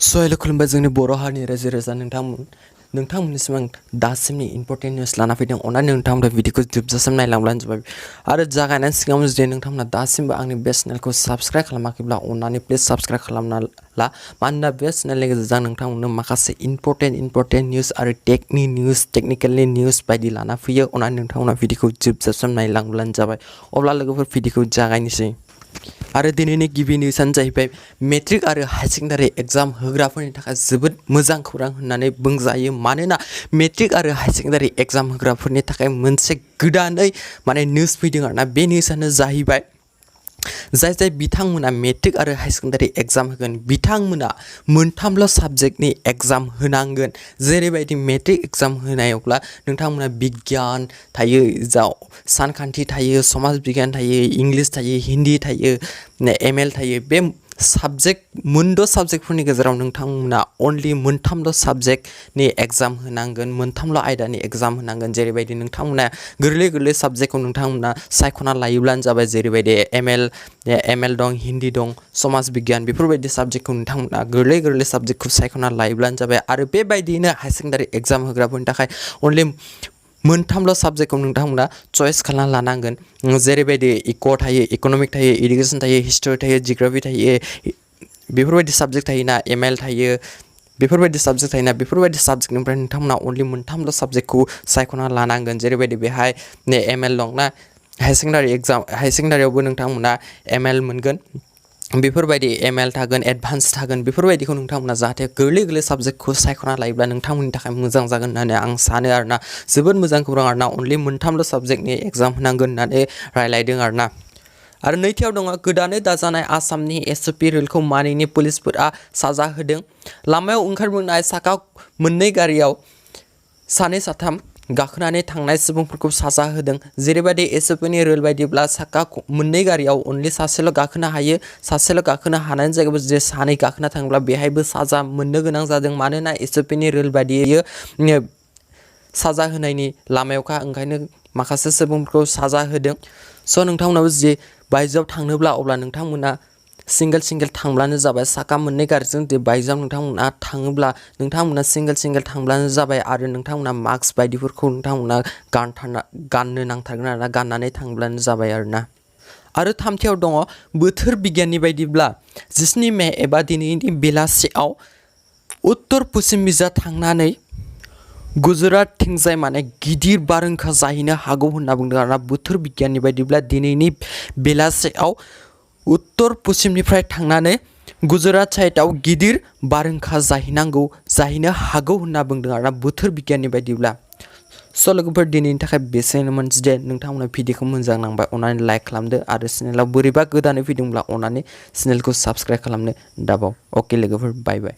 हेल' खुलुमबाय जोंनि बर' हारिनि रायजो राजा नोंथांमोननिसिम आं दासिमनि इम्पर्टेन्ट निउस लाना फैदों। अन्नानै नोंथांमोना भिडिअखौ जोबजासिम नायलांब्लानो जाबाय। आरो जागायनायनि सिगाङाव जुदि नोंथांमोना दासिमबो आंनि बे चेनेलखौ साबस्क्राइब खालामाखैब्ला अन्नानै प्लिज साबस्क्राइब खालामना ला। मानोना बे चेनेलनि गेजेरजों नोंथांमोननो माखासे इम्पर्टेन्ट निउस आरो टेक्निकेलनि निउस बायदि लाना फैयो। अन्नानै नोंथांमोना भिडिअखौ जोबजासिम नायलांब्लानो जाबाय। अब्ला लोगोफोर भिडिअखौ जागायनोसै। आरो दिनैनि गिबि निउसानो जाहैबाय मेट्रिक आरो हायार सेकेन्डारि एग्जाम होग्राफोरनि थाखाय जोबोद मोजां खौरां होननानै बुंजायो। मानोना मेट्रिक आरो हायार सेकेन्डारि एग्जाम होग्राफोरनि थाखाय मोनसे गोदानै निउस फैदों आरोना। बे निउसानो जाहैबाय जाय बिथांमोना मेट्रिक आरो हायार सेकेन्डारि एग्जाम होगोन बिथांमोना मोनथामल' साबजेक्टनि एग्जाम होनांगोन। जेरैबायदि मेट्रिक एग्जाम होनायावब्ला नोंथांमोना बिगियान थायो, सानखान्थि थायो, समाज बिगियान थायो, इंलिस थायो, हिन्दी थायो, ML थायो। बे मोनद' साबजेक्टफोरनि गेजेराव नोंथांमोना अनलि मोनथामल' साबजेक्टनि एग्जाम होनांगोन, मोनथामल' आयदानि एग्जाम होनांगोन। जेरैबायदि नोंथांमोना गोरलै साबजेक्टखौ नोंथांमोना सायख'ना लायोब्लानो जाबाय। जेरैबायदि ML दं, हिन्दी दं, समाज बिगियान बेफोरबायदि साबजेक्टखौ नोंथांमोना गोरलै साबजेक्टखौ सायख'ना लायोब्लानो जाबाय। आरो बेबायदियैनो हायार सेकेन्डारि एग्जाम होग्राफोरनि थाखाय अनलि मोनथामल' साबजेक्टखौ नोंथांमोना चयस खालामना लानांगोन। जेरैबायदि इक'नमिक थायो, इडुकेसन थायो, हिस्ट्रि थायो, जिअ'ग्राफि थायो, बेफोरबायदि साबजेक्ट थायोना, ML थायो, बेफोरबायदि साबजेक्टनिफ्राय नोंथांमोना अनलि मोनथामल' साबजेक्टखौ सायख'ना लानांगोन। जेरैबायदि बेहाय ML दंना, हायार सेकेन्डारियावबो नोंथांमोना ML मोनगोन। बेफोरबायदि ML थागोन, एडभान्स थागोन, बेफोरबायदिखौ नोंथांमोना जाहाथे गोरलै साबजेक्टखौ सायख'ना लायोब्ला नोंथांमोननि थाखाय मोजां जागोन होननानै आं सानो आरोना। जोबोद मोजां खौरां आरोना। अनलि मोनथामल' साबजेक्टनि एग्जाम होनांगोन होननानै रायलायदों आरोना। आरो नैथियाव दङ गोदानै दाजानाय आसामनि SOP रुलखौ मानियैनि पुलिसफोरा साजा होदों। लामायाव ओंखारबोनाय साखा मोननै गारियाव सानै साथाम गाखोनानै थांनाय सुबुंफोरखौ साजा होदों। जेरैबायदि SOPनि रुल बायदिब्ला साखा मोननै गारियाव अनलि सासेल' गाखोनो हायो। सासेल' गाखोनो हानायनि जायगायाव जुदि सानै गाखोना थाङोब्ला बेहायबो साजा मोननो गोनां जादों। मानोना SOPनि रुल बायदियै साजा होनायनि लामायावखा, ओंखायनो माखासे सुबुंफोरखौ साजा होदों। स' नोंथांमोनाबो जुदि बायजोआव थांनोब्ला अब्ला नोंथांमोना सिंगेल थांब्लानो जाबाय। साखा मोननै गारिजों जुदि बायजोआव नोंथांमोना थाङोब्ला नोंथांमोना सिंगेल थांब्लानो जाबाय। आरो नोंथांमोना मास्क बायदिफोरखौ नोंथांमोना गाननो नांथारगोन आरोना, गाननानै थांब्लानो जाबाय आरोना। आरो थामथियाव दङ बोथोर बिगियाननि बायदिब्ला 19 मे एबा दिनैनि बेलासियाव उत्तर पश्चिम बिजा थांनानै गुजरातथिंजाय गिदिर बारहुंखा जाहैनो हागौ होनना बुंदों आरोना। बोथोर बिगियाननि बायदिब्ला दिनैनि बेलासियाव उत्तर पश्चिमनिफ्राय थांनानै गुजरात साइडआव गिदिर बारहुंखा जाहैनो हागौ होनना बुंदों आरोना बोथोर बिगियाननि बायदिब्ला। स' लोगोफोर दिनैनि थाखाय बेसेनोमोन। जुदि नोंथांमोना भिडिअखौ मोजां नांबाय अननानै लाइक खालामदो आरो चेनेलाव बोरैबा गोदानै फैदोंब्ला अननानै चेनेलखौ साबस्क्राइब खालामनो दाबाव। अके लोगोफोर, बाय बाय।